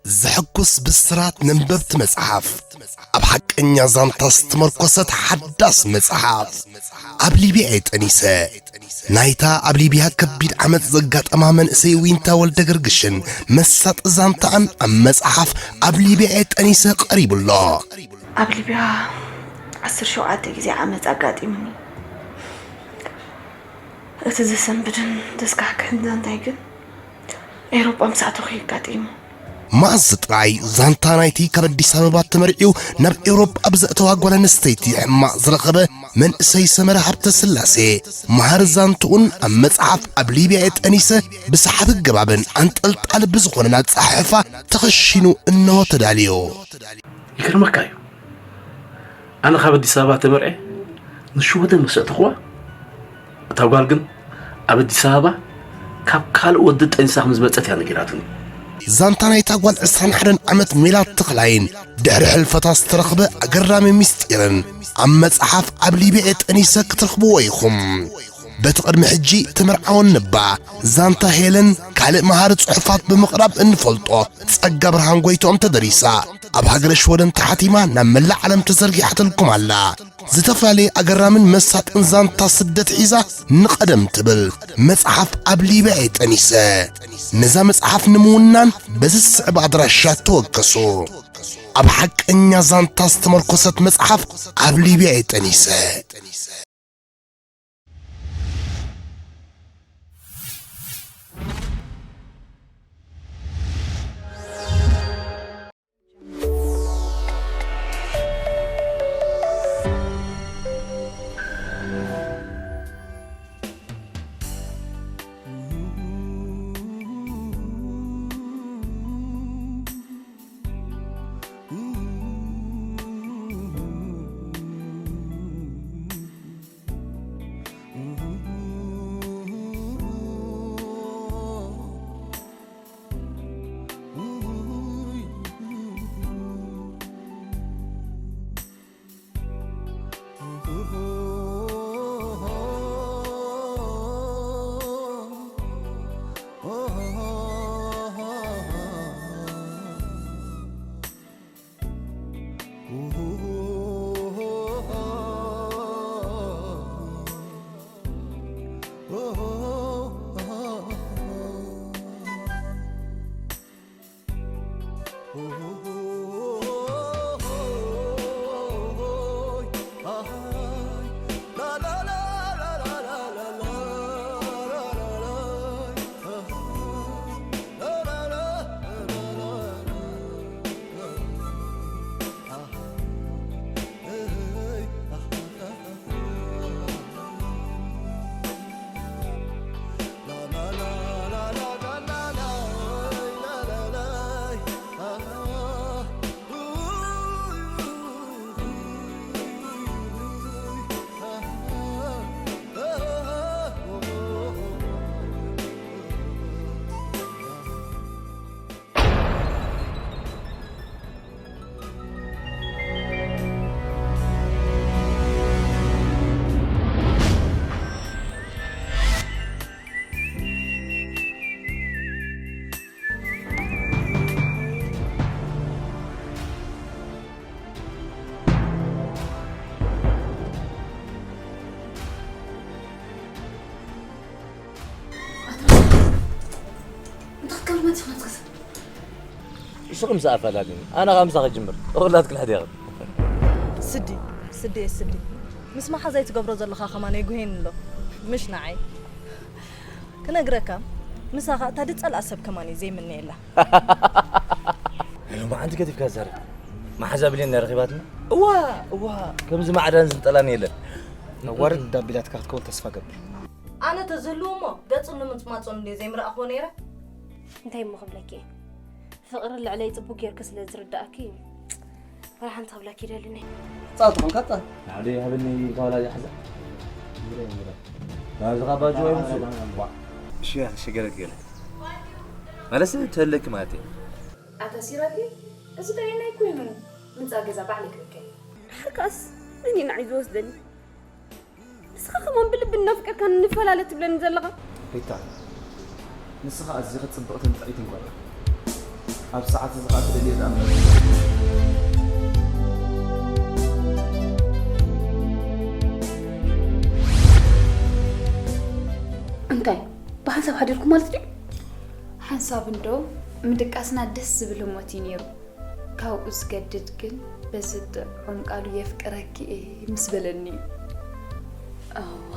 ዘሐጉስ ብስራት ነንበብቲ መጽሓፍ፣ ኣብ ሓቀኛ ዛንታ ዝተመርኮሰት ሓዳስ መጽሓፍ፣ ኣብ ሊብያ እየ ጠኒሰ። ናይታ ኣብ ሊብያ ከቢድ ዓመጽ ዘጋጠማ መንእሰይ ዊንታ ወልደ ገርግሽን መሳጢ ዛንታኣን ኣብ መጽሓፍ ኣብ ሊብያ እየ ጠኒሰ ቀሪቡ ኣሎ። ኣብ ሊብያ ዓሰርተ ሸውዓተ ግዜ ዓመጽ ኣጋጢሙኒ። እቲ ዘሰንብድን ዘስካሕክሕን ዛንታይ ግን ኤውሮጳ ምስ ኣተኹ እዩ ኣጋጢሙ። መዓዝ ጥራይ ዛንታ ናይቲ ካብ ኣዲስ ኣበባ ተመርዕዩ ናብ ኤውሮጳ ብዘእተዋ ጓል ኣንስተይቲ ሕማቕ ዝረኸበ መንእሰይ ሰመረ ሃብተስላሴ፣ መሃሪ ዛንትኡን ኣብ መጽሓፍ ኣብ ሊብያ እየ ጠኒሰ ብሰሓቢ ኣገባብን ኣንጠልጣሊ ብዝኾነን ኣጸሓሕፋ ተኸሺኑ እንሆ ተዳልዩ። ይገርመካ እዩ። ኣነ ካብ ኣዲስ ኣበባ ተመርዕየ ንሽወደን ምስ ኣእተኹዋ፣ እታ ጓል ግን ኣብ ኣዲስ ኣበባ ካብ ካልእ ወዲ ጠኒሳ ከም ዝመጸት እያ ነጊራትኒ። ዛንታ ናይታ ጓል ዕስራን ሓደን ዓመት ሜላት ተኽላይን ድሕሪ ሕልፈታ ዝተረኽበ ኣገራሚ ምስጢርን ኣብ መጽሓፍ ኣብ ሊብያ እየ ጠኒሰ ክትረኽብዎ ኢኹም። በቲ ቅድሚ ሕጂ ተመርዓወን እባ ዛንታ ሄለን ካልእ መሃሪ ጽሑፋት ብምቕራብ እንፈልጦ ጸጋ ብርሃን ጎይትኦም ተደሪሳ ኣብ ሃገረ ሽወደን ተሓቲማ ናብ መላእ ዓለም ተዘርጊሓትልኩም ኣላ። ዝተፈላለየ ኣገራምን መሳጥን ዛንታ ስደት ሒዛ ንቐደም ትብል መጽሓፍ ኣብ ሊብያ እየ ጠኒሰ። ነዛ መጽሓፍ ንምውናን በዚ ዝስዕብ ኣድራሻ ተወከሱ። ኣብ ሓቀኛ ዛንታ ዝተመርኮሰት መጽሓፍ ኣብ ሊብያ እየ ጠኒሰ። እንታይ ክትገብር መፂኻ ትከሰ? ንስኺ ምስ ኣፈላልኒ ኣነ ካብ ምሳኺ ክጅምር እኹላት ክልሕድ ኢኽን። ስዲ ስዲ ስዲ ምስ መሓዛይ ትገብሮ ዘለኻ ከማን የጉሄኒ ኣሎ። ምሽ ንዓይ ክነግረካ ምሳኻ እታ ድጸልኣ ሰብ ከማን እዩ ዘይምነየላ። ሎማዓንቲ ገዲፍካ ትዛረብ። መሓዛ ብሌን እያ ረኺባትና። እዋ እዋ ከምዚ ማዕዳን ዝንጠላን የለን። ኣዋርድ ኣቢላትካ ክትከውን ተስፋ ገብር። ኣነ ተዝህልዎ እሞ ገጹን ንምጽማጹን እንድየ ዘይምረኣኽዎ ነይረ። እንታይ እሞ ክብለኪ እየ፣ ፍቕሪ ልዕለይ ጽቡቕ ጌርኪ ስለ ዝርድኣኪ እዩ። ዋላ ሓንቲ ክብለኪ ይደልን እየ። ጻውቲ ኾንካ ጻ። ናዕዲ ሃብኒ ካዋላ ዝሓዛ። ናብዚ ካባጅ ወይ ምስ ሽያ ሽገረት ገለ ማለት ተለክ ማለት እዩ። ኣታ ሲራኪ፣ እዚ ዳይናይ ኮይኑ ምጻ ገዛ ባዕለይ ክልከ። ድሓርካስ መን እዩ ንዓይ ዝወስደኒ? ንስኻ ከማን ብልቢ እናፍቀርካኒ ንፈላለ ትብለኒ ዘለኻ። ሪታ፣ ንስኻ ኣዚኺ ጽብቕትን ጥዕይትን ጓል ኢኺ። ኣብ ሰዓት እዚ ኸኣ ትደልዮ ዝኣምር። እንታይ? ብሓንሳብ ሓዲርኩም ማለት ድዩ? ሓንሳብ እንዶ ምድቃስና ደስ ዝብል ህሞት እዩ ነይሩ። ካብኡ ዝገድድ ግን በዚ ጥዑም ቃሉ የፍቅረኪ እየ ምስ በለኒ እዩ። እዋ፣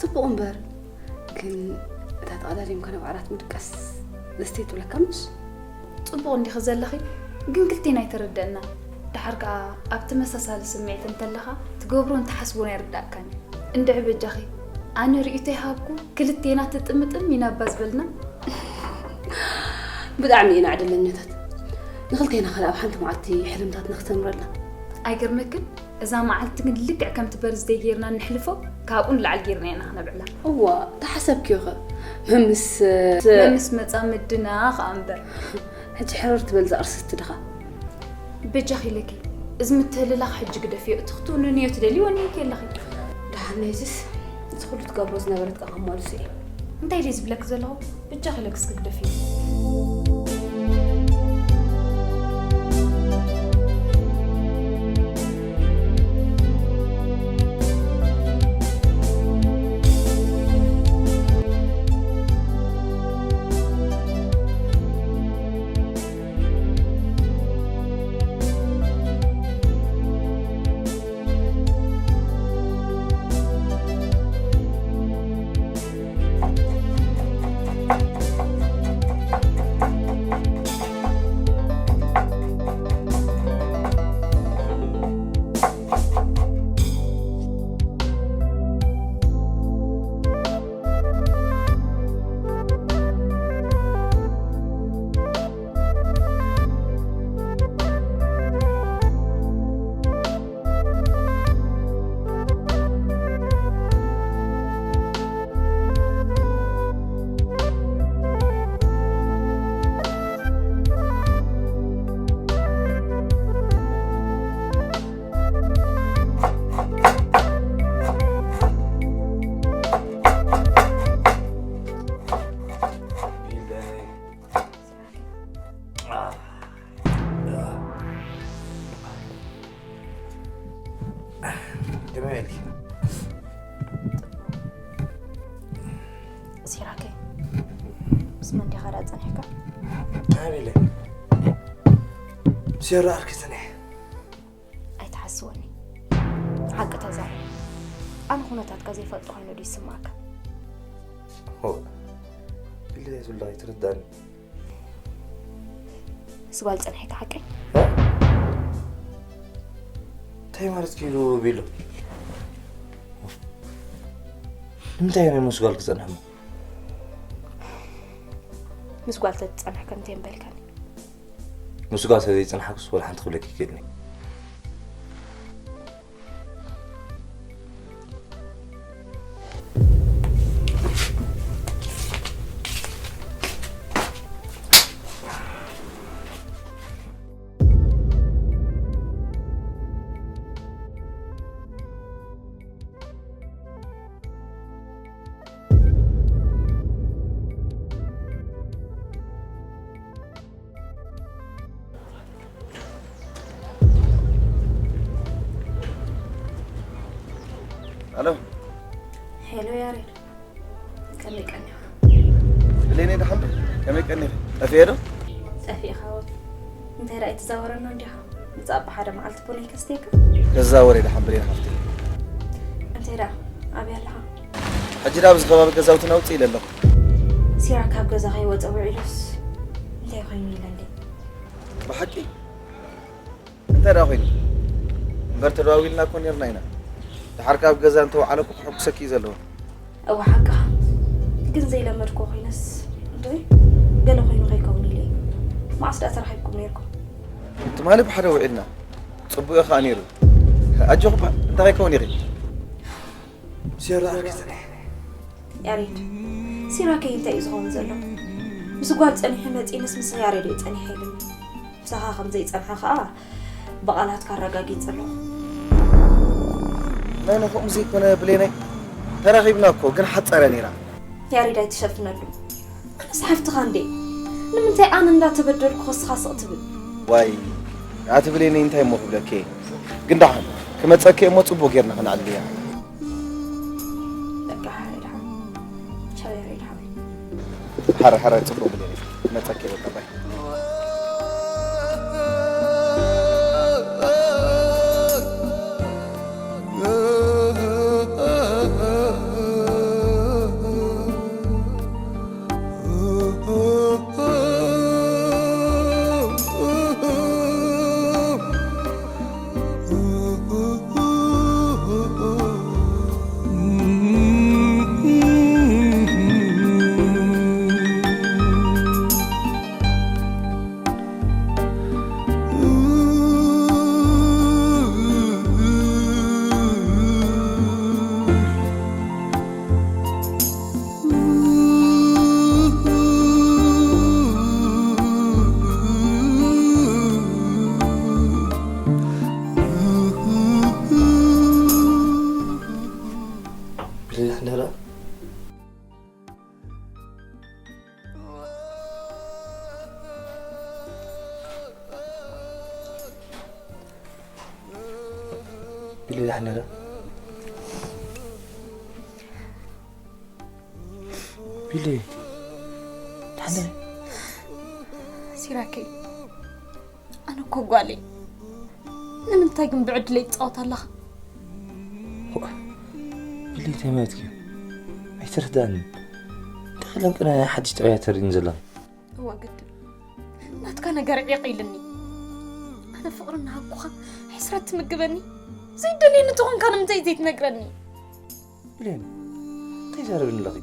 ጽቡቕ እምበር፣ ግን እታ ተቐዳዲምካ ናብ ዓራት ምድቃስ ደስ ትብለካ ምሽ? ጽቡቕ እንዲኺ ዘለኺ፣ ግን ክልቴና ኣይተረደእና። ደሓር ከኣ ኣብ ተመሳሳሊ ስምዒት እንተለኻ ትገብሮን ትሓስቦን ኣይርዳእካን እዩ። እንድዒ በጃኺ፣ ኣነ ርእይቶ ይሃብኩ፣ ክልቴና ትጥምጥም ኢና እባ ዝበልና። ብጣዕሚ ኢና ዕድለኛታት። ንኽልቴና ኸኣ ኣብ ሓንቲ መዓልቲ ሕልምታትና ክሰምረልና። ኣይገርመክን? እዛ መዓልቲ ግን ልክዕ ከምቲ በርዝደይ ጌርና እንሕልፎ፣ ካብኡ ንላዕሊ ጌርና ኢና ክነብዕላ። እዋ፣ ተሓሰብክዮ ኸ? መምስ፣ መምስ መጻ ምድና ኸኣ እምበር። ሕጂ ሕርር ትበል እዛ ቅርስቲ ድኻ። በጃኺ ኢለኪ፣ እዚ ምትህልላኽ ሕጂ ግደፍዮ። እቲ ክትውንንዮ ትደልዪ ወኒንኪ ኣለኺ። ደሓን ናይዝስ፣ እዚ ኩሉ ትገብሮ ዝነበረት ከኣ ከማልሶ እየ። እንታይ ድየ ዝብለኪ ዘለኹ? በጃኺ ኢለኪ እስኪ ግደፍዮ። ከመይ ኢልኪ? ሲራከይ፣ ምስ መን ዲኻ ደኣ ጸኒሕካ? ኣቢለ፣ ምስ ዮራ ዓርከይ ጸኒሐ። ኣይትሓስወኒ። ሓቂ ተዛረብ። ኣነ ኩነታትካ ዘይፈልጦ ኮይኑ ድዩ ይስምዓካ? ሆ፣ ኢለ እየ ዝብላ ኣይትርዳእኒ። ምስ ጓል ጸኒሕካ ሓቀይ? እንታይ ማለት እዩ ቢሎ? ንምንታይ እየ ምስ ጓል ክጸንሕ እሞ? ምስ ጓል ተትጸንሕ ከምተይ ምበልካኒ። ምስ ጓል ተዘይጸንሓኩስ ወላ ሓንቲ ክብለኪ ይክእልኒ። ኣሎ። ሄሎ ያሬድ፣ ከመይ ቀኒኻ? ብሌነይ ደሓን ዶ? ከመይ ቀኒኺ? ጠፊኤ ዶ? ጠፊእኻ ወይ? እንታይ ደኣ ኣይትዛወረና እንዲኻ? ምጻእ ብሓደ መዓልቲ ቡን ኣይከስተየካ? ክዛወር እየ ደሓን ብሌን ሓፍተይ። እንታይ ደኣ? ኣበይ ኣለኻ? ሕጂ ደኣ ኣብዚ ከባቢ ገዛውትና ውጽእ ኢለ ኣለኹ። ሲራክ ካብ ገዛ ከይወጸ ውዒሉስ እንታይ ኮይኑ ኢለ እንዴ? ብሓቂ? እንታይ ደኣ ኮይኑ? እምበር ተደዋዊልና እኮ ኔርና ኢና። ደሓር ካብ ገዛ እንተወዓለ እኮ ክሕጉሰኪ እዩ ዘለዎ። እወ ሓቅኻ። ግን ዘይለመድክዎ ኮይነስ፣ እንድዒ፣ ገለ ኮይኑ ከይከውን ኢለ እየ። መዓስ ደኣ ተራኺብኩም ኔርኩም? ትማሊ ብሓደ ውዒልና። ጽቡቕ እዩ ከኣ ኔሩ። ኣጆኺ እባ፣ እንታይ ከይከውን ኢኺ? ሴራ ኣርኪ ጸኒሐ። ያሬድ፣ ሲራከይ እንታይ እዩ ዝኸውን ዘሎ? ምስ ጓል ጸኒሐ መጺእንስ ምስ ያሬድ እየ ጸኒሐ ኢሉኒ። ምሳኻ ከም ዘይጸንሐ ከኣ ብቓላትካ ኣረጋጊጸ ኣለኹ። ናይ ንኽኦም ዘይኮነ ብሌነይ፣ ተራኺብና እኮ፣ ግን ሓጸረ ነይራ። ያሬድ ኣይትሸፍነሉ። ኣነስ ሓፍትኻ እንዴ? ንምንታይ ኣነ እንዳተበደልኩ ኸስኻ ስቕ ትብል? ዋይ ኣቲ ብሌነይ፣ እንታይ እሞ ክብለኪ እየ? ግን ደሓን ክመጸኪ እሞ ጽቡቕ ጌርና ክነዕልያ። በቃ ሓራይ ደሓን። ቻው ያሬድ ሓወይ። ሓራይ ሓራይ ጽቡቕ ብሌነይ፣ ክመጸኪ እየ በቃ ባይ። ቢሊ ዳሕን ዶ? ቢሊ ዳሕን ዶ? ሲራከይ፣ ኣነ እኮ ጓል እየ። ንምንታይ ግን ብዕድለይ ትጻወት ኣለኻ? ዋ፣ ቢሊ እንታይ ማለት እዩ? ኣይተረዳእንን። እንታይ ኢሎም ቅነ ሓድሽ ጠባይ ተርእይኒ ዘለኻ? እዋ ግድን ናትካ ነገር ዒቕ ኢልኒ። ኣነ ፍቕሪ እናሃብኩኻ ሕስረት ትምግበኒ? ዘይደልየኒ ተኾንካ ንምንታይ ዘይትነግረኒ? ብሌን፣ እንታይ ዘረብኒ ኣለኺ?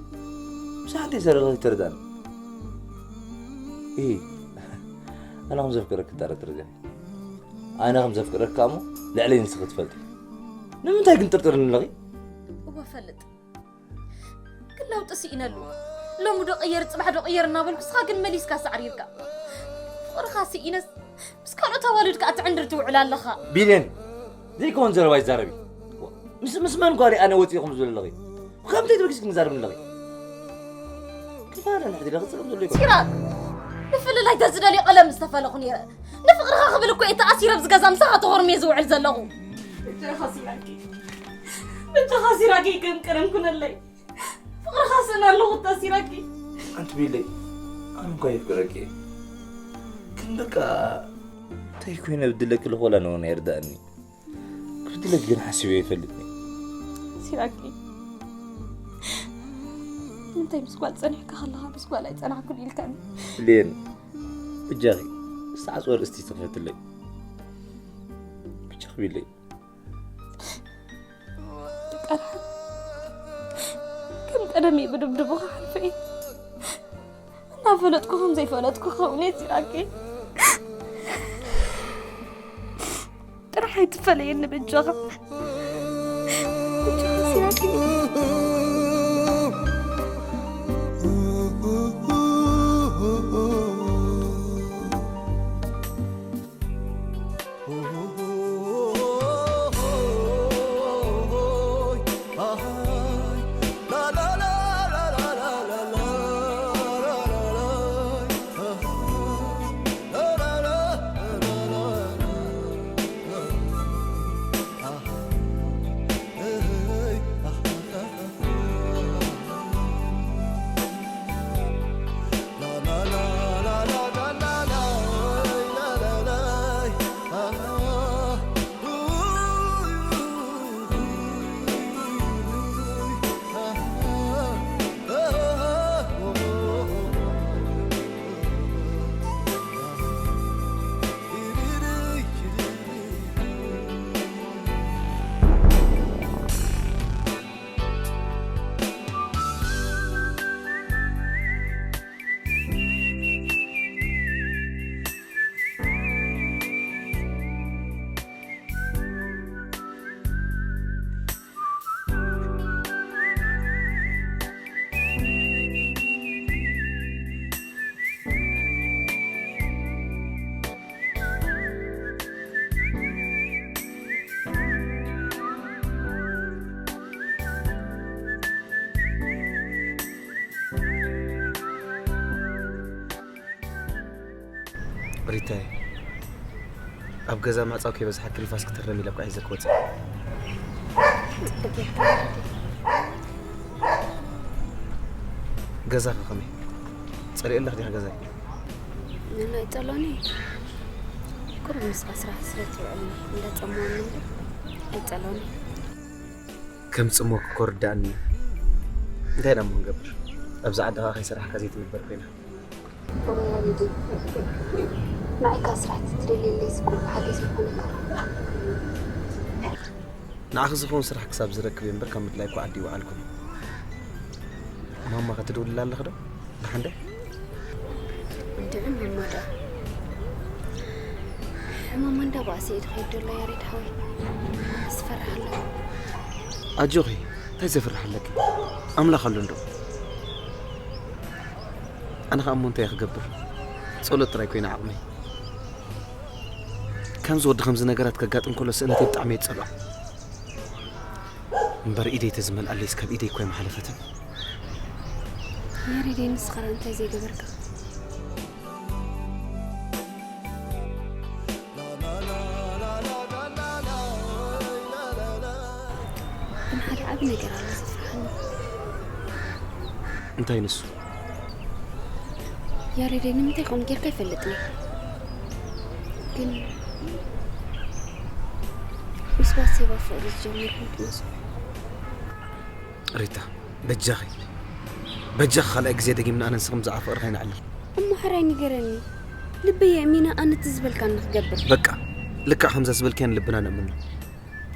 ብዛዕባ እንታይ ዘረብኺ ኣይተረዳእን። ኢ፣ ኣነ ከም ዘፍቅረኪ ትጠራጠሪ ዲኺ? ኣነ ከም ዘፍቅረካ እሞ ልዕለይ ንስኺ ትፈልጢ። ንምንታይ ግን ጥርጥርኒ ኣለኺ? እወ እፈልጥ። ግን ለውጢ ስኢነሉ። ሎሚ ዶ ቅየር፣ ጽባሕ ዶ ቅየር እናበልኩ፣ ንስኻ ግን መሊስካ ሳዕሪርካ። ፍቕርኻ ስኢነስ ምስ ካልኦት ኣዋልድ ከኣ ትዕንድር ትውዕል ኣለኻ። ቢሌን፣ ዘይከውን ዘረባ ይዛረቢ። ምስ፣ ምስ መን ጓል ኣነ ወፂእ ኢኹም ዝብል ኣለኺ? ካብ ምንታይ ተበጊስኪ ትዛረብኒ ኣለኺ? ክፋለ ንሕድሪ ክፅረብ ዘሎ ይኮን? ሲራክ፣ ምፍልላይ ተዝደልዮ ቀለም ዝተፈለኹ ነይረ። ንፍቕርኻ ክብል እኮ እየ ተኣሲረ ኣብዚ ገዛ ምሳኻ ተኾርምየ ዝውዕል ዘለኹ። በጃኻ ሲራኪ፣ በጃኻ ሲራኪ፣ ከም ቀደም ኩነለይ። ፍቕርኻ ስእነ ኣለኹ እታ ሲራኪ። ኣንቲ ቢለይ፣ ኣነ እኳ የፍቅረኪ እየ። ግን በቃ እንታይ ኮይነ ብድለኪ ለኾላ ነውን ኣይርዳእኒ። ክብድለኪ ግን ሓሲበ ኣይፈልጥን እየ። ሲራኪ፣ እንታይ ምስ ጓል ጸኒሕካ ከለኻ ምስ ጓል ኣይጸናሕኩን ኢልካኒ? ብሌን፣ ብጃኺ፣ ዝተዓጽወ ርእስቲ ትኽፈትለይ። ብጃኺ ቢለይ። ቃልሓን ከም ቀደመይ ብድብድቡ ክሓልፈ እየ። እናፈለጥኩ ከም ዘይፈለጥኩ ክኸውን እየ ሲራኪ። ጥራሕ ኣይትፈለየኒ በጃኻ። በጃኻ ሲራኪ። ሪታየ፣ ኣብ ገዛ ምዕጻው ከይበዝሓ ክሪፋስ ክትረም ኢለ እኳ ሒዘ ክወጽእ። ገዛኸ ከመይ? ጸሊኤለኽ ዲኻ ገዛይ? ንሕና ኣይጸሎኒ። ቁሩብ ምስኻ ስራሕ ስለ ትውዕል እንዳጸመወኒ እምበር ኣይጸሎኒ። ከም ጽሞክ እኮ ርዳእኒ። እንታይ ደኣ እሞ ክንገብር? ኣብዚ ዓዲ ኸኣ ከይሰራሕካ ዘይትነብር ኮይና። ንዓይ ካብ ስራሕ ትደልየለይ ዝቁም ሓገዝ ይኾነካ። ንዓኺ ዝኸውን ስራሕ ክሳብ ዝረክብ እየ እምበር ካብ ምድላይ እኮ ዓዲ ይወዓልኩን። ማማ ከ ትድውልላ ኣለኺ ዶ? ደሓን ዶ? እንድዒ ማማ ደኣ። ሕማማ እንዳባእሰ እዩ ዝኸይድ ዘሎ ያሬድ ሓወይ። ኣነስ እፈርሕ ኣለኹ። ኣጆኺ፣ እንታይ ዘፍርሕ ኣለኪ? ኣምላኽ ኣሎ እንዶ። ኣነ ኸኣ እሞ እንታይ ክገብር? ጸሎት ጥራይ ኮይና ዓቕመይ። ከምዚ ወዲ ከምዚ ነገራት ከጋጥም ከሎ ስእነተይ ብጣዕሚ እየ ዝጸልኦ። እምበር ኢደይ ተዝመልኣለይስ ካብ ኢደይ እኮ ኣይምሓለፈትን። ያሬደይ ንስኻ እንታይ ዘይገበርካ? ግን ሓደ ዓቢ ነገር ኣሎ ዘፍርሓኒ። እንታይ ንሱ? ያሬደይ ንምንታይ ከምኡ ጌርካ ኣይፈልጥን እየ። ግን ምስ ባሴባ ፍቕሪ ዝጀመርኩም ትመስሉ። ሪታ፣ በጃኺ፣ በጃኺ ካልኣይ ግዜ ደጊምና ኣነ ንስኺ ብዛዕባ ፍቕሪ ከይነዕልል። እሞ ሕራይ ንገረኒ። ልበይ የእሚነ ኣነ እቲ ዝበልካኒ ክገብር። በቃ፣ ልክዕ ከምዛ ዝበልክያ ንልብና ነእምኖ።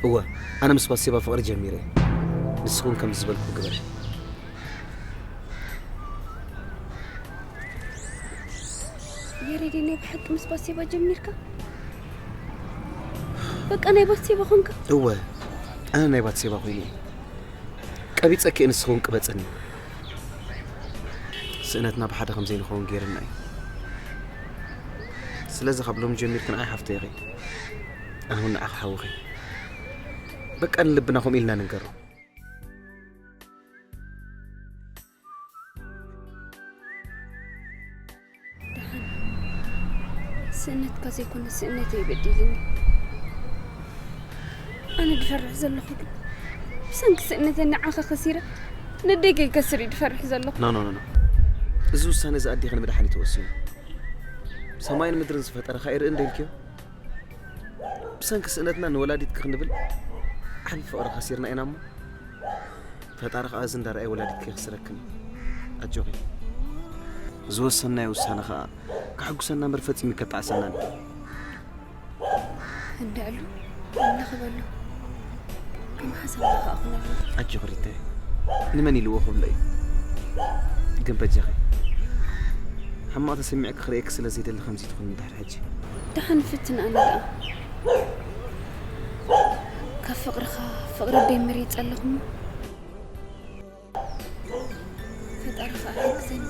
እወ፣ ኣነ ምስ ባሴባ ፍቕሪ ጀሚረ እየ። ንስኺ እውን ከምዚ ዝበልኩ ግበሪ። ያሬደይ ናይ ብሓቂ ምስ ባሴባ ጀሚርካ? በቃ ናይ ባሴባ ኾንካ? እወ፣ ኣነ ናይ ባሴባ ኮይነ እየ። ቀቢጸኪ እየ፣ ንስኺ እውን ቅበጽኒ። ስእነትና ብሓደ ከም ዘይንኸውን ገይርና እዩ። ስለዚ ካብ ሎሚ ጀሚርኪ ንዓይ ሓፍተይ ኢኺ። ኣነ እውን ንዓኺ ሓውኺ። በቃ ንልብና ከምኡ ኢልና ንንገሮ። ደሓን ስእነትካ ዘይኮነ ስእነተይ በዲልኒ። ኣነ ድፈርሕ ዘለኹ ግን ብሰንኪ ስእነተይ ንዓኻ ከሲረ ነደይ ከይከስር እዩ ድፈርሕ ዘለኹ። ኖ፣ ኖ፣ ኖ፣ ኖ። እዚ ውሳነ እዚ ኣዴኺ ንምድሓን እዩ ተወሲኑ። ሰማይን ምድርን ዝፈጠረ ከኣ ይርኢ እንዶ ኢልክዮ? ብሰንኪ ስእነትና ንወላዲትኪ ክንብል ዓቢ ፍቕሪ ከሲርና ኢና እሞ፣ ፈጣሪ ከኣ እዚ እንዳረኣየ ወላዲትኪ የኽስረክን እዩ። ኣጆኺ። ዝወሰንናዮ ውሳነ ከኣ ከሐጉሰና እምበር ፈጺሙ ከጣዕሰናን እዩ። እንድዕሉ እንኽበሉ። ከም ሓሳብና ከኣ ኩነሉ። ኣጆኺ ሪተየ፣ ንመን ኢልዎ ክብሎ እዩ? ግን በጃኺ፣ ሕማቕ ተሰሚዕኪ ክርእየኪ ስለ ዘይደሊ ከምዚ ትኹኒ እንድሕር ሕጂ። ደሓን ፍትን ኣነ ደኣ። ካብ ፍቕርኻ ፍቕሪ ኣደይ መሪጸ ኣለኹ እሞ። ፈጣሪ ኸኣ ይሓግዘኒ።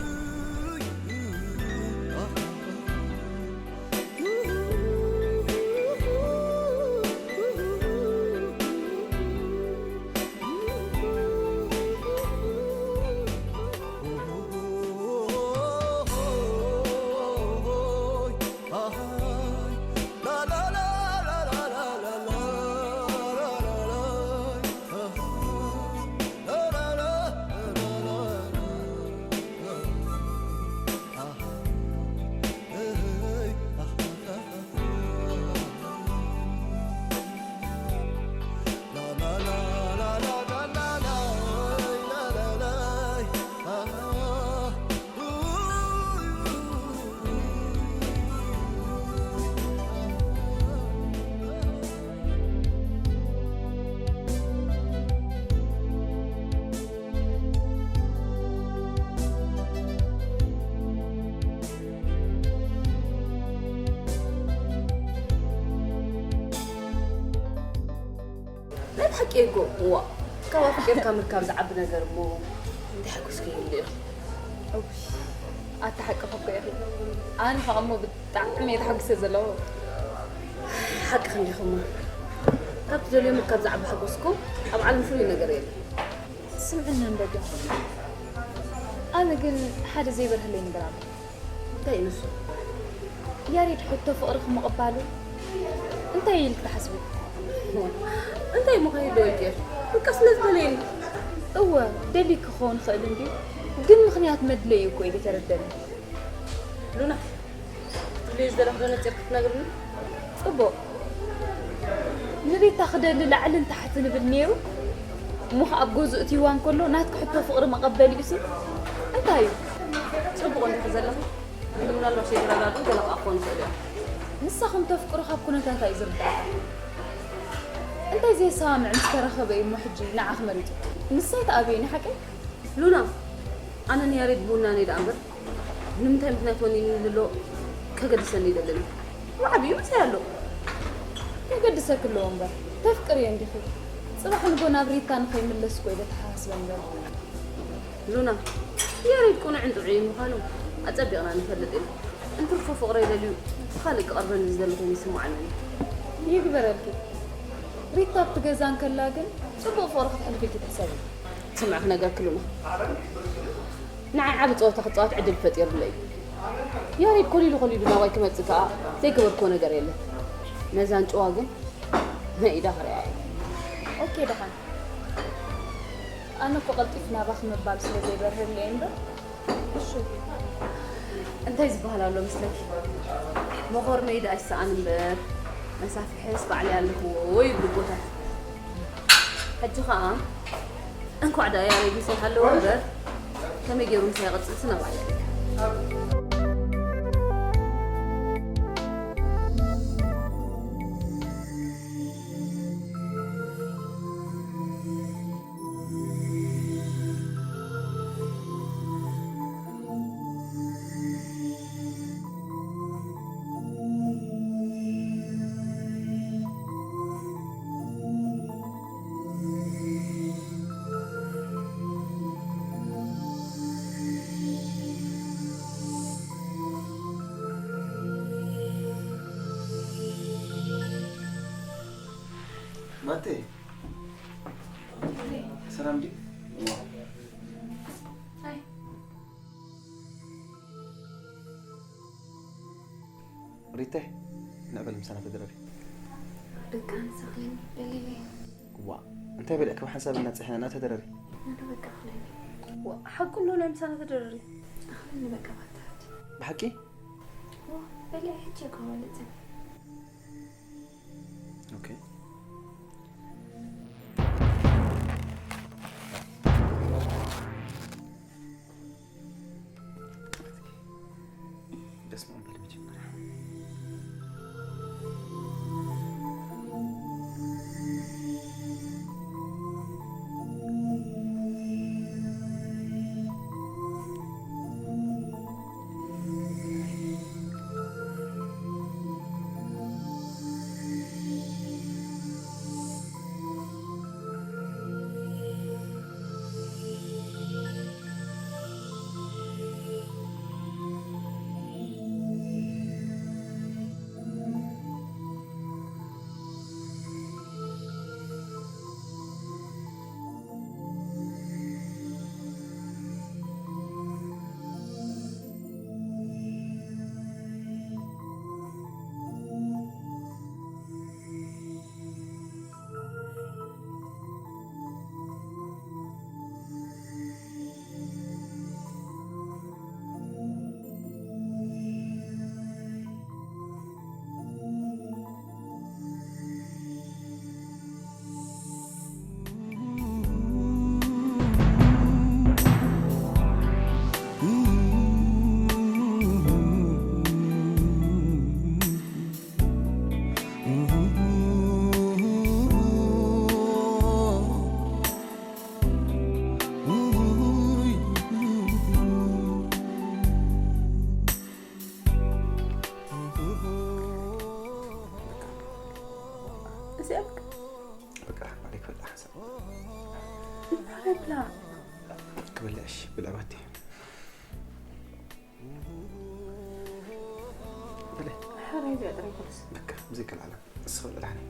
ናይ ብሓቂ እኮ፣ እዋ፣ ካብ ኣፍቂርካ ምርካብ ዝዓቢ ነገር እሞ እንታይ ሓጎስ ከይህሉ እዩ? እውይ፣ ኣታ ሓቅኺ እኮ ኢኺ። ኣነ ኸኣ እሞ ብጣዕሚ እየ ተሓጒሰ ዘለኹ። ሓቅኺ እንዲኹማ። ካብ ትደልዮ ምርካብ ዝዓቢ ሓጎስ እኮ ኣብ ዓለም ፍሉይ ነገር የለን። ስምዕኒ እንዶ ዶ። ኣነ ግን ሓደ ዘይበርሀለይ ነገር ኣሎ። እንታይ እዩ ንሱ? ያሬድ ሕቶ ፍቕርኺ ምቕባሉ እንታይ ኢልኪ ትሓስቢ? እንታይ ምዃን ይደወልኪ? በቃ ስለ ዝበለየኒ። እወ፣ ደልዩ ክኸውን ይኽእል እንድዩ፣ ግን ምኽንያት መድለዩ እኮ እዩ ዘይተረደኒ። ሉና፣ ትብልዮ ዝደለኹ ዶ ነፂርኪ ትነግርኒ? ጽቡቕ። ንሪታ ክደሊ ላዕልን ታሕትን ንብል ነይሩ። እሞ ኸኣ ኣብ ገዝኡ እትይዋ እንከሎ ናትኪ ሕቶ ፍቕሪ መቐበሊኡሲ እንታይ እዩ? ጽቡቕ እንዲኺ ዘለኺ። ግን ምናልባት ዘይተረዳድኡ ገለ ከኣ ክኾኑ ይኽእሉ እዮም። ንሳ ከም ተፍቅሮ ካብ ኩነታታ እዩ ዝርዳእካ። እንታይ ዘየሰማምዕ ምስ ተረኸበ እዩ እሞ ሕጂ ንዓኺ መሪጹ? ንሳ ኣይትኣብየኒ ሓቀይ? ሉና፣ ኣነ ንያሬድ ብውናነይ ደኣ እምበር፣ ንምንታይ ምኽንያት ወኒኑኒ ዘሎ ከገድሰኒ ኣይደልን እዩ። ዓብዩ ምሳይ ኣሎ። ከገድሰኪ ኣለዎ እምበር፣ ተፍቅርዮ እንዲኺ። ጽባሕ ንጎ ናብ ሪታ ንኸይምለስ እኮ እዩ ዘተሓሳስበኒ ዘሎ። ሉና፣ ያሬድ ቅኑዕን ጥዑይን ምዃኑ ኣጸቢቕና ንፈልጥ ኢና። እንትርፎ ፍቕረይ ደልዩ ብኻልእ ክቐርበኒ ዝደሊ ኮይኑ ይስምዓኒ ኣሎ። ይግበረልኪ። ሪታ ኣብቲ ገዛ እንከላ ግን ጽቡቕ ፍቕሪ ከተሕልፊ ኢልኪ ትሕሰቢ። ስምዒ ክነግረኪ ሉና። ንዓይ ዓቢ ጸወታ ክጻወት ዕድል ፈጢሩለይ እዩ። ያሬድ ኮሊሉ ኮሊሉ ናባይ ክመጽእ ከኣ ዘይገበርክዎ ነገር የለን። ነዛ ኣንጭዋ ግን መኢዳ ክርእያ እየ። ኦኬ ደሓን። ኣነ እኮ ቀልጢፍ ናባኺ ምባል ስለ ዘይበርህለይ እምበር። እሺ። እንታይ ዝበሃል ኣሎ መስለኪ? መኾርመይ ደኣ ይሰኣን እምበር መሳፍሕስ ባዕለይ ኣለኹዎ ይብሉ ኣቦታት። ሕጂ ኸኣ እንኳዕ ደኣ ያሬድ ምሳይ ሃለወ እምበር ከመይ ገይሩ ምሳይ ይቕጽልሲ ናባይ። ማቴ፣ ሰላም ዲ? ሪተ፣ ንዕበል ምሳና ተደረሪ። ደቂ ኣንስቲ ክለኒ ደሊለ። ዋ፣ እንታይ በልዕኪ ብሓንሳብ እናፅሕና ተደረሪ። ንዶ በቃ ክለኒ። ዋ፣ ሓቁ እንዶ ናይ ምሳና ተደረሪ። ኣኽለኒ በቃ ባታሃት። ብሓቂ? ዋ፣ በልዕ ሕጂ እኮ በልፅን። ኦኬ። ደስ ምበል መጀመርያ። እዚኣ በቃ። በቃ፣ ኣበይ ክበልዕ ሓንሳብ? ማራ ብላ። ክበልዕሽ፣ ብልዕ ባቴ። በለ። ሓራይ እዚኣ ጥራይ ኮለስ። በቃ፣ ብዘይ ካልእ ዓለም። ንስኺ በልዕ፣ ዳሕኒ።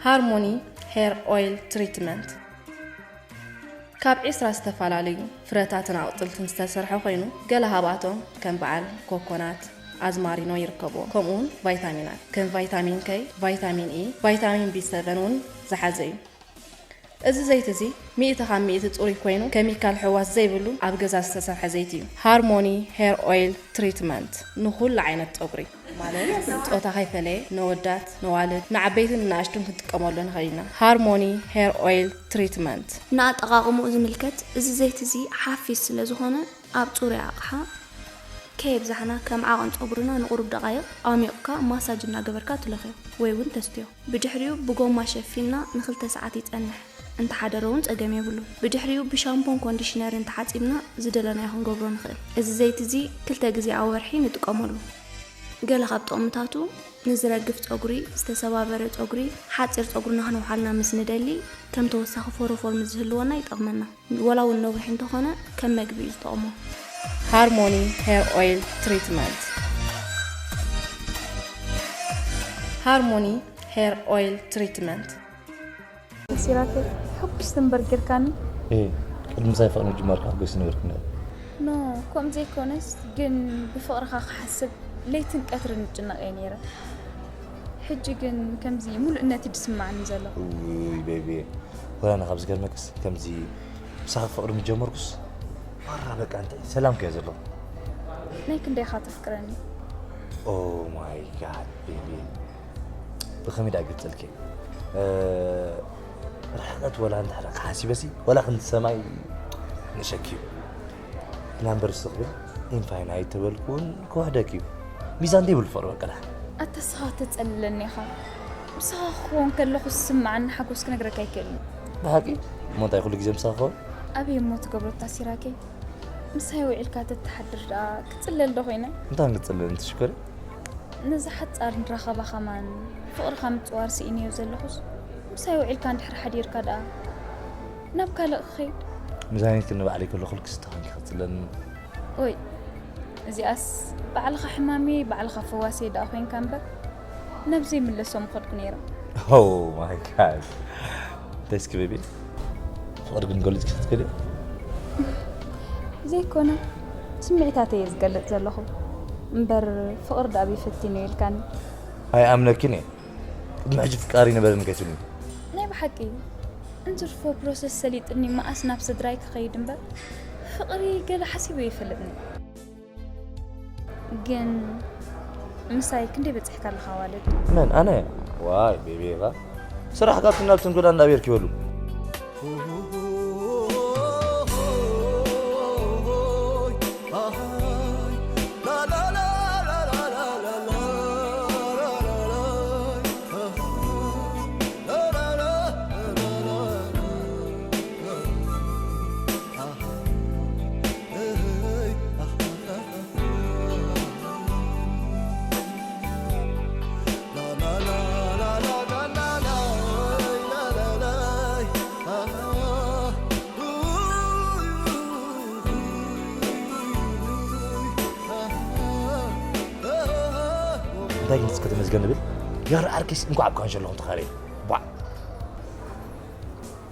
ሃርሞኒ ሄር ኦይል ትሪትመንት ካብ ዒስራ ዝተፈላለዩ ፍረታትን ኣቑፅልትን ዝተሰርሐ ኮይኑ፣ ገለ ካብኣቶም ከም በዓል ኮኮናት፣ ኣዝማሪኖ ይርከብዎም። ከምኡ እውን ቫይታሚናት ከም ቫይታሚን ከይ፣ ቫይታሚን ኢ፣ ቫይታሚን ቢ ሰቨን እውን ዝሓዘ እዩ። እዚ ዘይቲ እዚ ሚእቲ ካብ ሚእቲ ፅሩይ ኮይኑ፣ ኬሚካል ሕዋስ ዘይብሉ ኣብ ገዛ ዝተሰርሐ ዘይቲ እዩ። ሃርሞኒ ሄር ኦይል ትሪትመንት ንኹሉ ዓይነት ፀጉሪ ማለት ፆታ ከይፈለየ ነወዳት፣ ነዋልድ፣ ንዓበይትን ንኣሽቱን ክንጥቀመሉ ንኽእል ኢና። ሃርሞኒ ሄር ኦይል ትሪትመንት። ንኣጠቓቕምኡ ዝምልከት፣ እዚ ዘይቲ እዚ ሓፊስ ስለ ዝኾነ፣ ኣብ ጽሩይ ኣቕሓ ከየብዛሕና ከም ዓቐን ጸጉርና ንቑሩብ ደቓይቕ ኣሚቕካ ማሳጅ እናገበርካ ትለኽዮ ወይ እውን ተስትዮ። ብድሕሪኡ ብጎማ ሸፊንና ንኽልተ ሰዓት ይጸንሕ። እንተሓደረ እውን ጸገም የብሉን። ብድሕሪኡ ብሻምፖን ኮንዲሽነርን ተሓጺብና ዝደለናዮ ክንገብሮ ንኽእል። እዚ ዘይቲ እዚ ክልተ ግዜ ኣብ ወርሒ ንጥቀመሉ። ገለ ካብ ጥቕምታቱ ንዝረግፍ ጸጉሪ፣ ዝተሰባበረ ጸጉሪ፣ ሓጺር ጸጉርና ክነውሓልና ምስ ንደሊ ከም ተወሳኺ ፎሮፎር ምስ ዝህልወና ይጠቕመና። ወላ እውን ነዊሕ እንተኾነ ከም መግቢ እዩ ዝጠቕሞ። ሃርሞኒ ሄር ኦይል ትሪትመንት። ሃርሞኒ ሄር ኦይል ትሪትመንት። ሲራክ፣ ሕጉስቲ እምበር ጌርካኒ። እ፣ ቅድሚ ምሳይ ፍቕሪ ምጅማርካ ሕጉስቲ ነበርኩ። ኖ፣ ከምኡ ዘይኮነስ ግን ብፍቕርኻ ክሓስብ ለይትን ቀትርን እጭነቕ እየ ነይረ። ሕጂ ግን ከምዚ ሙሉእነት እዩ ዝስማዓኒ ዘሎ። ውይ ቤቢ፣ ወላ ኣነ ካብ ዝገርመክስ ከምዚ ምሳኺ ፍቕሪ ምጀመርኩስ ዋራ በቃ እንታይ ሰላም ከየ ዘለኹ። ናይ ክንደይ ኢኻ ተፍቅረኒ? ኦ ማይ ጋድ ቤቢ፣ ብኸመይ ደኣ ገጸልኪ? እ፣ ርሕቀት ወላ እንድሕር ሓሲበሲ ወላ ክንዲ ሰማይ ንሸኪ እዩ። ግና እምበር እሱ ክብል ኢንፋይናይት ተበልኩ እውን ክውሕደኪ እዩ። ሚዛን ዘይብሉ ፍቕሪ በቃ ደሓን። ኣታ ንስኻ ተጸልለኒ ኢኻ። ምሳኻ ክኸውን ከለኹ ዝስምዓኒ ሓጎስ ክነግረካ ኣይክእልን። ብሓቂ? እሞ እንታይ ኩሉ ግዜ ምሳኻ ክኸውን? ኣበይ እሞ ትገብሮ እታ ሲራከይ? ምሳይ ውዒልካ ተትሓድር ደኣ ክጽለል ዶ ኮይነ? እንታይ ክጽለል እንትሽኮሪ? ነዛ ሓጻር ንራኸባ ከማን ፍቕርኻ ምጽዋር ስኢነዮ ዘለኹስ፣ ምሳይ ውዒልካ እንድሕር ሓዲርካ ደኣ ናብ ካልእ ክኸይድ? ሚዛነይ ክንዲ ባዕለይ ከለኹ ልክስቲ ኮንኪ ክትጽለኒ። ኦይ፣ እዚኣስ ባዕልኻ ሕማመይ ባዕልኻ ፈዋሰይ ደኣ ኮይንካ እምበር፣ ናብ ዘይምለሶ ምኸድኩ ነይረ። ኦ ማይ ጋድ። እንታይ እስኪ ቤቢ፣ ፍቕሪ ግን ገሊጽኪ ክትክእሊ? ዘይኮነ፣ ስምዒታተይ እየ ዝገልጽ ዘለኹ እምበር፣ ፍቕሪ ደኣ ኣበይ ፈቲኑ ኢልካኒ። ኣይኣምነክን እየ። ቅድሚ ሕጂ ፍቃሪ ነበረኒ ከይትብልኒ። ናይ ብሓቂ፣ እንትርፎ ፕሮሰስ ሰሊጥኒ መኣስ ናብ ስድራይ ክኸይድ እምበር፣ ፍቕሪ ገለ ሓሲበ ይፈልጥኒ። ግን ምሳይ ክንደይ በጺሕካ ኣለኻ ዋልድ? መን፣ ኣነ? ዋይ ቤቢ፣ ኢኻ ስራሕ ካብትን ናብትን ጎዳ እንዳቤርክ ይበሉ። እንታይ ግን እስከ ተመስገን ንብል? ያር ኣርኪስ እንኳዕ ኣብ ካንሸ ኣለኹም ተኻርየ። ቧዕ።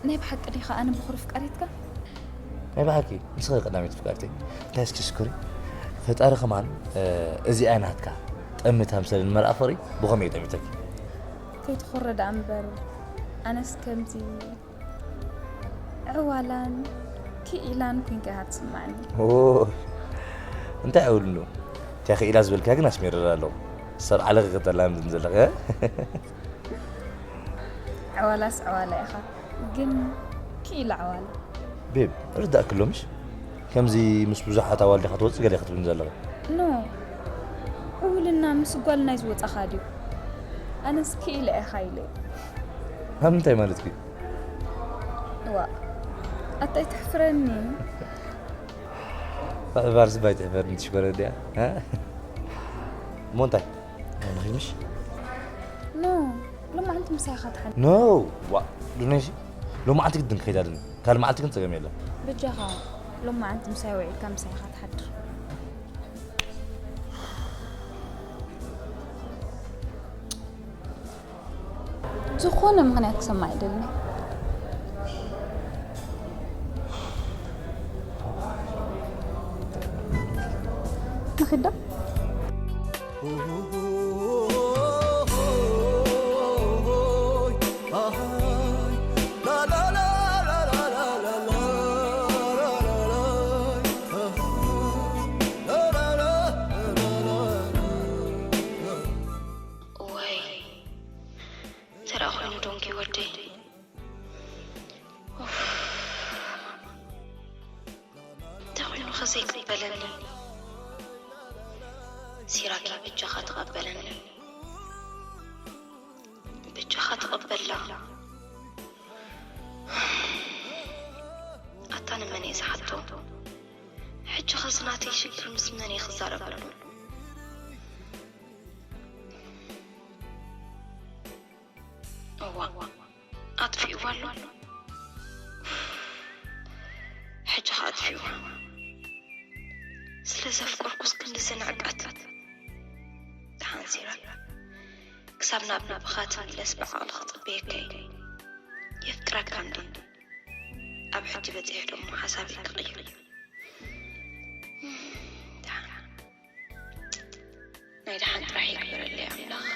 ናይ ብሓቂ ዲኻ ኣነ ብኹሪ ፍቃሪትካ? ናይ ብሓቂ ንስኺ ቀዳመይቲ ፍቃሪተይ። እንታይ እስኪ ሽኩሪ። ፈጣሪ ከማን፣ እ፣ እዚኣ ናትካ ጠምታ ምሰልን መርኣ ፍቕሪ ብኸመይ እዩ ጠሚተኪ? ከይትኾረ ደኣ እምበር ኣነስ ከምዚ ዕዋላን ክኢላን ኮንካ ኢኻ ትስምዓኒ። ኦ፣ እንታይ ዕውልሉ? እቲኣ ክኢላ ዝበልካ ግን ኣስሚረላ ኣለኹ። ሰብ ዓለኺ ከተላምድን ዘለኺ፣ እ? ዕዋላስ ዕዋላ ኢኻ፣ ግን ክኢላ ዕዋላ። ቤብ፣ ርዳእኪ ኣሎ ምሽ? ከምዚ ምስ ብዙሓት ኣዋልድ ኢኻ ትወጽእ ገለ ክትብልኒ ዘለኺ። ኖ፣ ዕውልና ምስ ጓል ናይ ዝወጻኻ ድዩ? ኣነስ ክኢላ ኢኻ ኢለ። ካብ ምንታይ ማለትኪ? ዋእ፣ ኣታ ኣይተሕፍረኒ። ምዕባርስ ባይትሕፈርኒ ትሽኮረ ድያ? እ? እሞ እንታይ? ንኺድ ምሽ? ኖ፣ ሎማዓንቲ ምሳይ ኢኻ ትሓድር። ኖ፣ ዋእ፣ ዱነይሲ፣ ሎማዓንቲ ግድን ክኸይድ ኣለኒ። ካልእ መዓልቲ ግን ጸገም የለን። በጃኻ፣ ሎማዓንቲ ምሳይ ውዒልካ ምሳይ ኢኻ ትሓድር። ዝኾነ ምኽንያት ክሰማዕ ኣይደልን። ንኺድ ዶ? እዋይ፣ እንተ ደኣ ኾይኑ ዶንኪ ወደይ። ኡፍ። እንታይ ኮይኑ ከ ዘይቅበለኒ? ሲራኪ በጃኻ ተቐበለኒ። በጃኻ ተቐበላ። ኣታ ንመን እየ ዝሓቶ? ሕጂ ኸስ ናተይ ሽግር ምስ መን እየ ክዛረበሉ? እዋ፣ ኣጥፊእዋ ኣሎ። ሕጂ ኸኣ ኣጥፊእዋ። ስለ ዘፍቀርኩስ ክንዲ ዝንዕቀት። ደሓን ሲራክ፣ ክሳብ ናብ ልብኻ ትምለስ ብዓቕሊ ክጽበየካ እየ። የፍቅረካ እንድየ። ኣብ ሕጂ በጺሐ ደሞ ሓሳበይ ክቕይር። ደሓን። ናይ ደሓን ጥራሕ ይግበረለይ ኣምላኽ።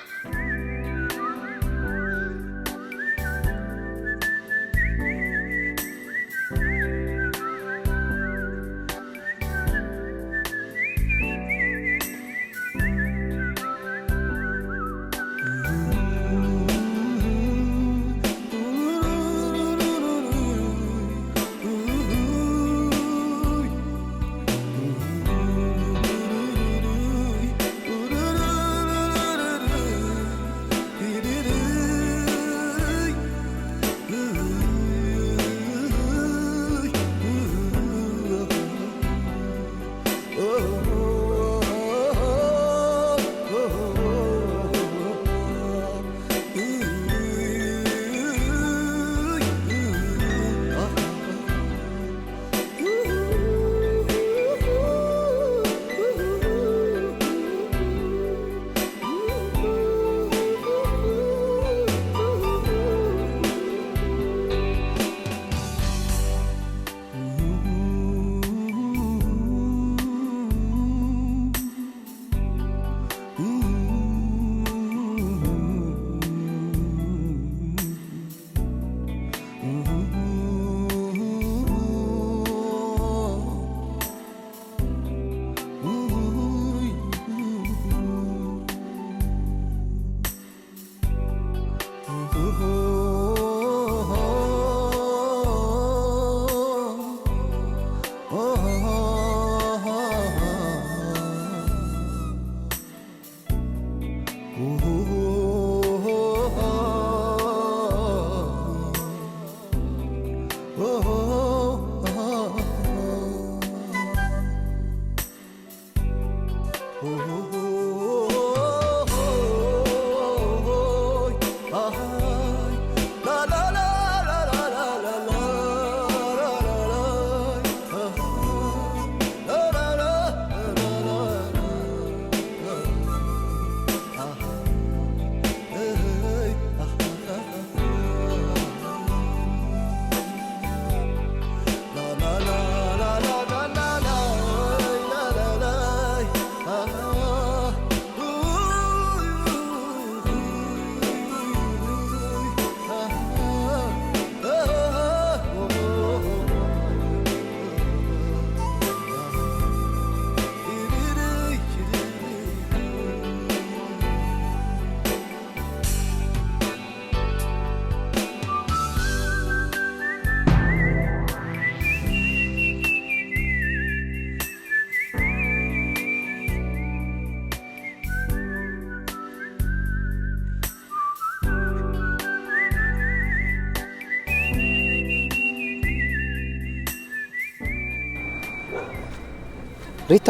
ሪታ፣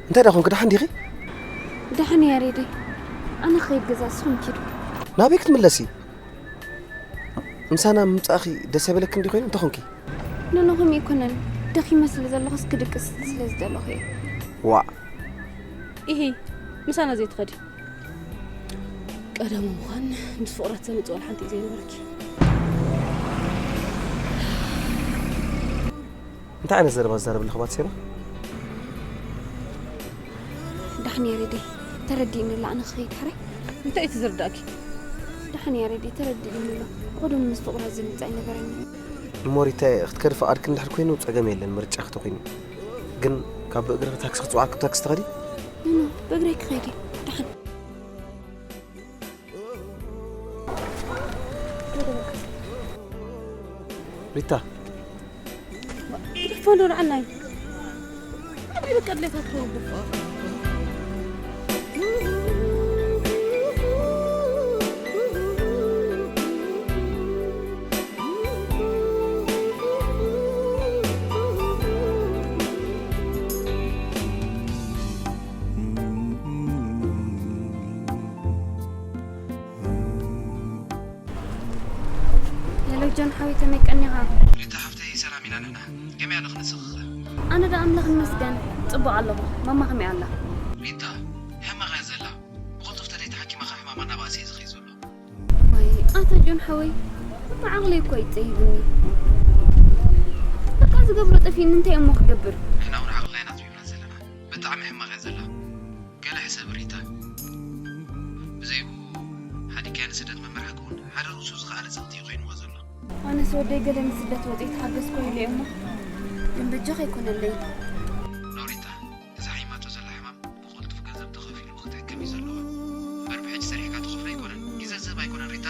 እንታይ ደኣ ኾንኪ? ደሓን ዲኺ? ደሓን እየ ያሬደይ። ኣነ ክኸይድ ገዛ፣ ንስኹም ኪዱ። ናበይ ክትምለሲ? ምሳና ምምጻእኺ ደስ ኣይበለክን ድዩ ኮይኑ? እንታይ ኾንኪ? ኖኖ፣ ከምኡ ኣይኮነን። ደኺመ ስለ ዘለኹስ ክድቅስ ስለ ዝደለኹ እየ። ዋእ። ኢሂ፣ ምሳና ዘይትኸዲ? ቀዳሚ ምዃን ምስ ፍቕራት ዘምጽእ ዋላ ሓንቲ እዩ ዘይነበረኪ። እንታይ ዓይነት ዘረባ ዝዛረብ ኣለኽባት ሴና? ዳሕን ያሬደይ፣ ተረዲእኒ ኣሎ፣ ኣነ ክኸይድ ሕራይ። እንታይ እዩ ትዝርዳእኪ? ዳሕን ያሬደይ፣ ተረዲእኒ ኣሎ። ቅድሚ ምስ ፍቕራት ዝምጻእ ኣይነበረኒ። እሞ ሪታየ፣ ክትከዲ ፍቓድኪ እንድሕር ኮይኑ ጸገም የለን፣ ምርጫ ክተኮይኑ። ግን ካብ ብእግሪ ታክሲ ክጽውዓልኪ ብታክሲ ትኸዲ? ኖ፣ ኖ፣ ብእግረይ ክኸይድ እየ። ዳሕን። ሪታ። ግደፎ ዶ ንዓናይ? ኣበይ በቃ ድሌታት ክወዱ። ሄሎ ጆን ሓወይ፣ ከመይ ቀኒኻ? ሪታ ሓፍተይ፣ ሰላም ኢና ንሕና። ከመይ ኣለኺ ንስኺ ኸ? ኣነ ደኣ ኣምላኽ ይመስገን ጽቡቕ ኣለኹ። ማማ ከመይ ኣላ? ሪታ፣ ሕማቕ እያ ዘላ። ብቕልጡፍ ተደይተሓኪማ ኸኣ ሕማማ እናባእሰ እዩ ዝኸይድ ዘሎ። ዋይ፣ ኣታ ጆን ሓወይ፣ እሞ ዓቕለይ እኮ እዩ ጸቢቡኒ። በቃ ዝገብሮ ጠፊኡኒ፣ እንታይ እሞ ክገብር? ንሕና እውን ዓቕልና ኢና ኣጽቢብና ዘለና። ብጣዕሚ ሕማቕ እያ ዘላ። ገለ ሕሰብ ሪታ። ብዘይብኡ ሓዲግካያ ንስደት ምምራሕ ክውን ሓደ ርእሱ ዝኸኣለ ጸቕጢ እዩ ኮይንዋ ዘሎ። ኣነስ ወደይ ገለ ንስደት ወጺኡ ተሓገዝኮ ኢለ እየ እሞ፣ ግን በጃኻ ኣይኮነለይን። ኖ ሪታ፣ እዛ ሓሚማቶ ዘላ ሕማም ብቕልጡፍ ገንዘብ ተኸፊሉ ክትሕከም እዩ ዘለዋ። እምበር ብሕጂ ሰሪሕካ ትኸፍሎ ኣይኮነን። ግዜ ዝህብ ኣይኮነን ሪታ።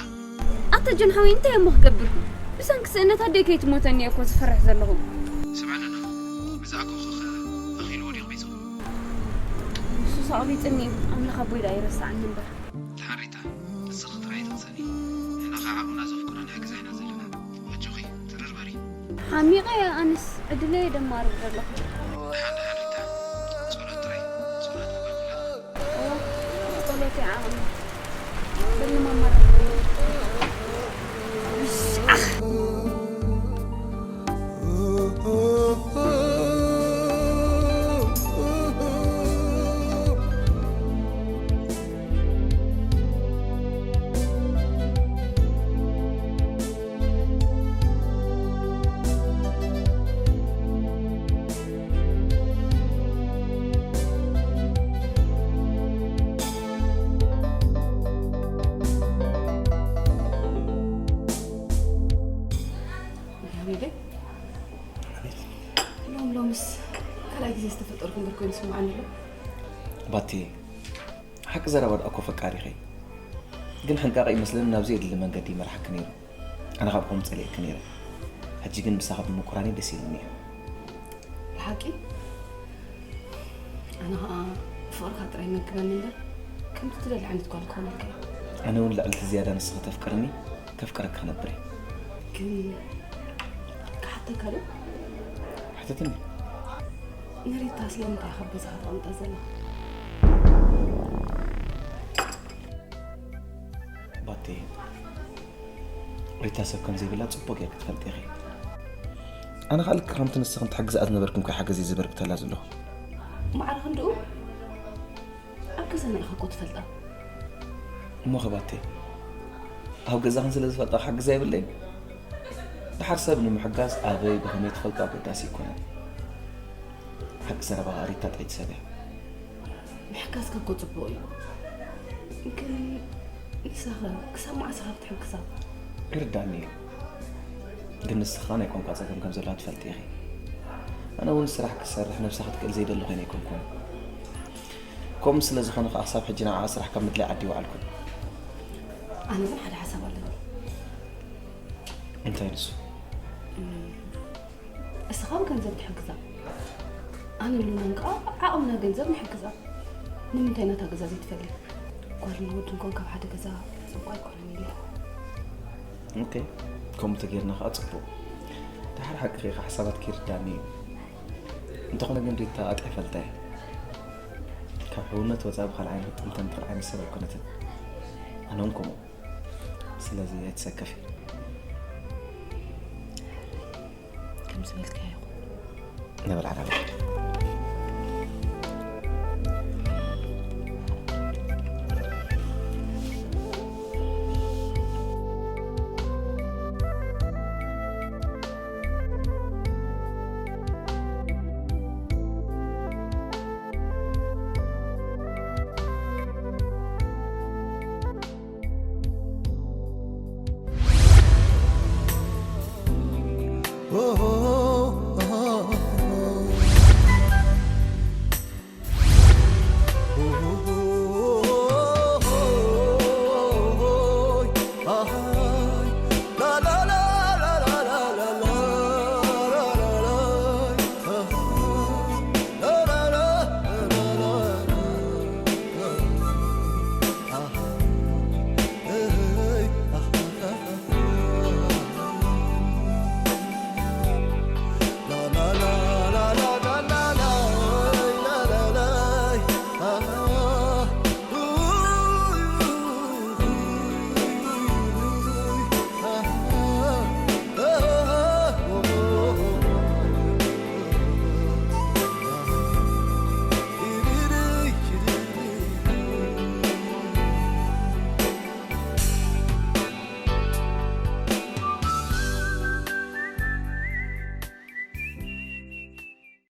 ኣታ ጆን ሓወይ፣ እንታይ እሞ ክገብር? ብሰንኪ ስእነት ኣደይ ከይትሞተኒ እየ እኮ ዝፈርሕ ዘለኹ። ስምዓኒ ኖ፣ ብዛዕባኺ ኸ ኣኺልዎ ድዩ ኣቕቢጹ? ንሱስ ኣቕቢጽኒ እዩ። ኣምላኽ ኣቦይ ደኣ ይረስዓኒ እምበር። ደሓን ሪታ፣ ንስኺ ጥራይ ኣይትቕሰኒ። ንሕና ኸኣ ዓቕምና ዘፍቅዶ ንሕግዛ ኢና ዘለና። ኣጆኺ፣ ትርር በሪ። ሓሚቐ እየ ኣነስ፣ ዕድለይ እየ ደማርር ዘለኹ። ደሓን፣ ደሓን ሪታ፣ ጸሎት ጥራይ፣ ጸሎት ግበርኩላ። እወ፣ ጸሎት እዩ ዓቕሚ። በሊ ማማ። ሎምስ ካልኣይ ግዜ ዝተፈጠርኩ እምበር ኮይኑ ይስምዓኒ ኣሎ። ባቲ፣ ሓቂ ዘረባ ደኣ እኮ ፈቃሪኺ። ግን ሕንቃቐ ይመስለኒ ናብ ዘየድሊ መንገዲ ይመርሓኪ ነይሩ። ኣነ ካብ ከምኡ ጸሊኤኪ ነይረ። ሕጂ ግን ምሳኺ ብምቁራነይ ደስ ኢሉኒ እዩ። ብሓቂ? ኣነ ኸኣ ፍቕርካ ጥራይ መግበኒ እምበር፣ ከምቲ ትደሊ ዓይነት ጓል ክኾነልካ እየ። ኣነ እውን ልዕሊ እቲ ዝያዳ ንስኺ ተፍቅርኒ፣ ከፍቅረኪ ክነብር እየ። ግን ክሓተካ ዶ? ሕተትኒ። ንሪታ ስለምንታይ ኢኻ በዚ ከተቐምጣ ዘለኻ? ባቴ፣ ሪታ ሰብ ከም ዘይብላ ጽቡቕ ጌርኪ ትፈልጢ ኢኺ። ኣነ ኸኣ ልክዕ ከምቲ ንስኽን ትሕግዝኣ ዝነበርክን እኮ ሓገዘይ ዘበርክተላ ዘለኹ። ማዕረ ክንድኡ ኣብ ገዛና ኢኻ እኮ ትፈልጣ። እሞ ኸ ባቴ፣ ኣብ ገዛኽን ስለ ዝፈልጣ ክሕግዛ የብለይን? ደሓር ሰብ ንምሕጋዝ ኣበይ ብኸመይ ትፈልጦ ኣገዳሲ ኣይኮነን። ሓቂ ዘረባ ኸኣ ሪታ ጥዕይቲ ሰብ እያ። ምሕጋዝካ እኮ ጽቡቕ እዩ፣ ግን ንሳኸ ክሳብ መዓስ ኢኻ ክትሕግዛ? ይርዳእኒ እዩ፣ ግን ንስኻ ናይ ቋንቋ ጸገም ከም ዘለዋ ትፈልጢ ኢኺ። ኣነ እውን ስራሕ ክሰርሕ ነብሳ ክትክእል ዘይደሊ ኮይነ ኣይኮንኩን። ከምኡ ስለ ዝኾነ ኸኣ ክሳብ ሕጂ ንዓኣ ስራሕ ካብ ምድላይ ዓዲ ኣይወዓልኩን። ኣነ እውን ሓደ ሓሳብ ኣለኒ። እንታይ ንሱ? እስኻ ብገንዘብ ትሕግዛ፣ ኣነ ንመን ከኣ ዓቕምና ገንዘብ ንሕግዛ። ንምንታይ ናታ ገዛ ዘይትፈሊ? ጓልን ወድን ኮንካ ኣብ ሓደ ገዛ ጽቡቕ ኣይኮነን ኢለ። ኦኬ፣ ከምኡ ተጌርና ከኣ ጽቡቕ። ደሓር ሓቅኺ ኢኺ፣ ሓሳባትኪ ይርዳእኒ እዩ። እንተኾነ ግን ሪታ ኣጥዕየ እፈልጣ እየ። ካብ ሕውነት ወጻኢ ብኻልእ ዓይነት ጥምተን ትኽእል ዓይነት ሰብ ኣይኮነትን። ኣነ እውን ከምኡ። ስለዚ ኣይትሰከፊ። ከም ዝበልካዮ ይኹን። ንበል ዓጋመ።